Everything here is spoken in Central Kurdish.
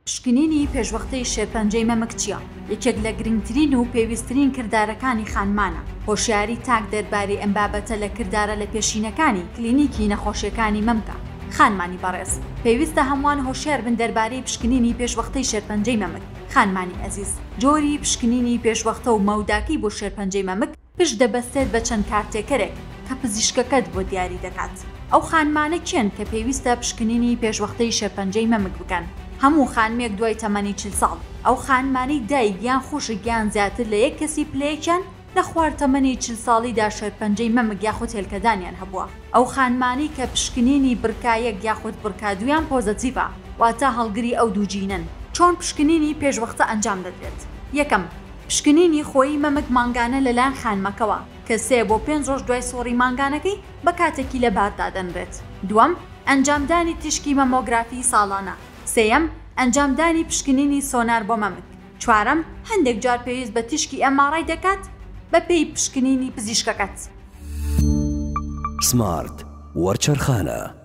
پشکنینی پێشوەختەی شێرپەنجەی مەمک چییە؟ یەکێک لە گرنگترین و پێویستترین کردارەکانی خانمانە. هۆشیاری تاک دەربارەی ئەم بابەتە لە کردارە لەپێشینەکانی کلینیکی نەخۆشیەکانی مەمکە. خانمانی بەڕێز، پێویستە هەمووان هۆشیار بن دەربارەی پشکنینی پێشوەختەی شێرپەنجەی مەمک. خانمانی ئەزیز، جۆری پشکنینی پێشوەختە و مەوداکەی بۆ شێرپەنجەی مەمک پشت دەبەستێت بە چەند کارتێکەرێک کە پزیشکەکەت بۆ دیاری دەکات. ئەو خانمانە کێن کە پێویستە پشکنینی پێشوەختەی شێرپەنجەی مەمک بکەن؟ هەموو خانمێک دوای تەمەنی 40 ساڵ. ئەو خانمانەی دایک یان خوشک یان زیاتر لە یەک کەسی پلەیەکیان لە خوار تەمەنی 40 ساڵیدا شێرپەنجەی مەمک یاخود هێلکەدانیان هەبووە. ئەو خانمانەی کە پشکنینی BRCA یەک یاخود BRCA دوویان پۆزەتیڤە، واتە هەڵگری ئەو دوو جینەن. چۆن پشکنینی پێشوەختە ئەنجام دەدرێت؟ یەکەم، پشکنینی خۆیی مەمک مانگانە لەلایەن خانمەکەوە، کە سێ بۆ پێنج ڕۆژ دوای سوڕی مانگانەکەی بە کاتێکی لەبار دادەنرێت. دووەم، ئەنجامدانی تیشکی مەمۆگرافی ساڵانە. سێیەم، ئەنجامدانی پشکنینی سۆنار بۆ مەمک. چوارەم، هەندێک جار پێویست بە تیشکی MRI دەکات بەپێی پشکنینی پزیشکەکەت. سمارت وەرچەرخانە.